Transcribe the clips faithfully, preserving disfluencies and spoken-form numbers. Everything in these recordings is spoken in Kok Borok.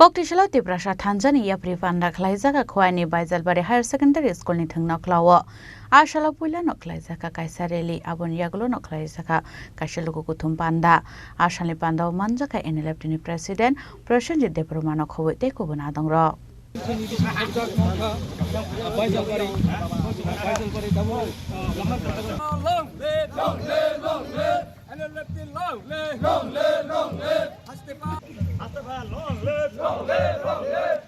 Koktisalo Tiprasa thansa ni yapri panda khlaijak kha Khowai ni Baijalbari Higher Secondary School ni thwngno khlao. A salo puila no khlaijak kha kaisa rally, aboni yagulo no khlaijak kha kaisa luku kuthum panda. A salni panda o manjak kha N L F T ni President Prosenjit Debbarma no khobwi tei kubun adong rok. Long live, long live, long live. N L F T long live! Long live, long live! Haste pa! Haste pa, long live! Long live, long live!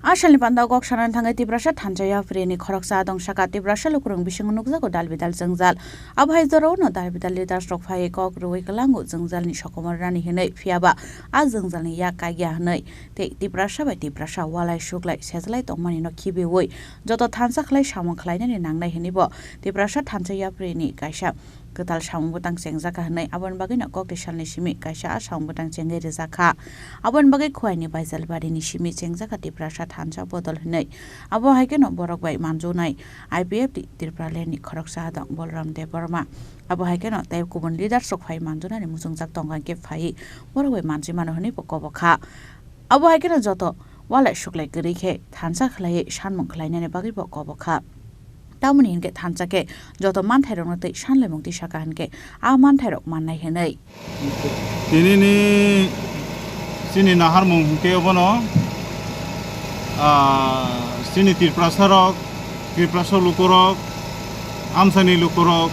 A salni panda o kok sanani thangwi Tiprasa thansa yapri ni khoroksa adong saka Tiprasa lukurok bisingo nukjago dal bidal jwngjal. Abo hai jorao no dal bidal leaders rok phaiwi kok rwui kwlango jwngjal ni sokomor rani hinwi, phiyaba a jwngjal ni yak kaiya hinwi tei Tiprasa bai Tiprasa walai suklai sejalai tongmani no khibiui joto thansa khlai samung khlainani nangnai hinwi bo Tiprasa thansa yapri ni kaisa kwtal samung bwtang chengjak kha hinwi aboni bagwi no kokti salni simi kaisa a samung bwtang chengwi rijak kha. Aboni bagwi Khowai ni Baijalbari ni simi chengjak kha Tiprasa thansa bodol hinwi. Abo hai kheno borok bai manjunai I P F T Tripura Land ni khoroksa adong Bolram Debbarma. Abo hai kheno tei kubun leaders rok phai manjunani muchungjak tongkha hinkhe phai borok bai manjui mano hinwi bo kobok kha. Abo hai kheno joto walai suklai kwrwi khe thansa khlaiwi sanmung khlainani bagwi bo kobok kha. Tamoni hinkhe thansa khe joto manthairokno twi sanlaimung twi saka hinkhe a manthairok mannai hinwi. Tinini chini naharmung hinkhe obono, ah, chini Tiprasarok, Tiprasa lukurok, amchaini lukurok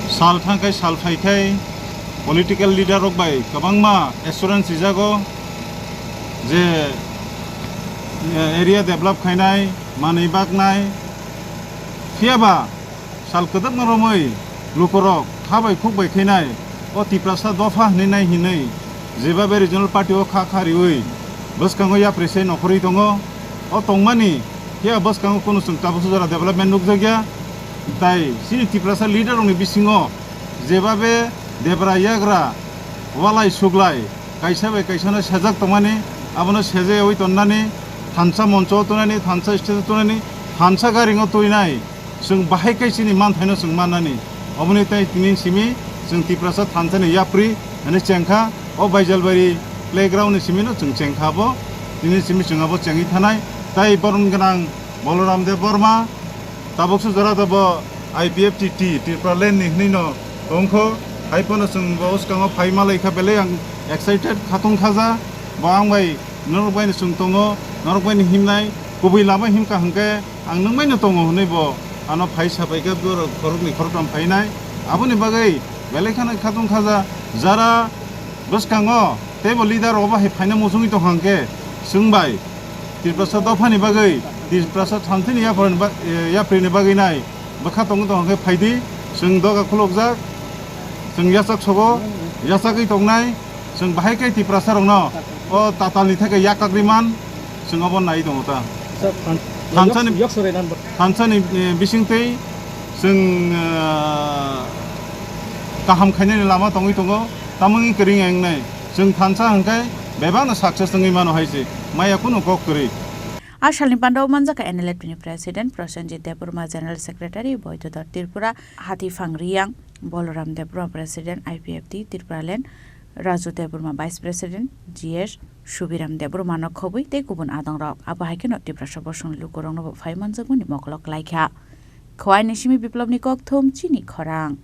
sal thangkhai sal phaikhai political leader rok bai kwbangma assurance rijago je, eh, area develop khainai, manwi baknai, phiyaba sal kwdwkma romwi lukurok ha bai khuk bai khainai o Tiprasa dopha hinwi nai hinwi jebabe regional party o kha kha riwi bwskango yapri se nokhorwi tongo. O tongmani phiya bwskango kunu chwng tabuksa jora development nukjakya. Tai chini Tiprasa leader rokni bisingo jebabe debra yagra walai suglai kaisa bai kaisano sejak tongmani, abono sejeyawi tonnani, thansa moncho tonani, thansa stage tonani, thansa garingo tuinai. Chwng bahai khe chini manthaino chwng mannani. Oboni tei tini simi chwng Tiprasa thansa ni yapri hwnwi chengkha. O Baijalbari playground ni simi no chwng chengkha bo. Tini simi chwng abo chengwi thanai. Tai borom gwnang Balaram Debbarma tabuksa jora do bo I P F T T Tripura Land ni hwnwi no tongkho. Hai phano chwng bo bwskango phai malai kha belai ang excited khatung khaja. Bo ang bai norok bai ni chwng tongo, norok bai ni himnai, kubui lama himkha hwnkhe ang nwng bai no tongo hwnwi bo ano phai sapai khe borok khoroknwi khoroktham phainai. Aboni bagwi belai kheno khatung khaja jara bwskango teibo leader rok bo hai phaina muchungwi tongkha hwnkhe chwng bai Tiprasa dophani bagwi, Tiprasa thansa ni yapharni ba-, eh, yapri ni bagwi nai bwkha tongwi tongkha hwnkhe phaidi, chwng doga khulukjak, chwng yachak sogo, yachagwi tongnai. Chwng bahai khe Tiprasa rokno o tatalni theke yak kagri man, chwng obo nai tongo ta. Sir, than-, Thansani, yok, yok sorai nan bo. Thansani, eh, bisingtwi chwng, eh, kaham khainani lama tongwi tongo, tamungni kwrwng engnai. Chwng thansa hwnkhe bebakno success wngwi mano hai se, maya kunu kok kwrwi. A salni panda o manjak kha N L F T ni President Prosenjit Debbarma, General Secretary Boidodor Tripura, Hatiphang Riyang, Balaram Debbarma, President I P F T Tripura Land, Raju Debbarma, Vice President G S, Subiram Debbarma no khobwi tei kubun adong rok. Abo hai kheno Tiprasa bosong lukurok no bo phai manjakmani mokolo kwlai kha. Khowai ni simi Biplop ni kokthum chini khorang.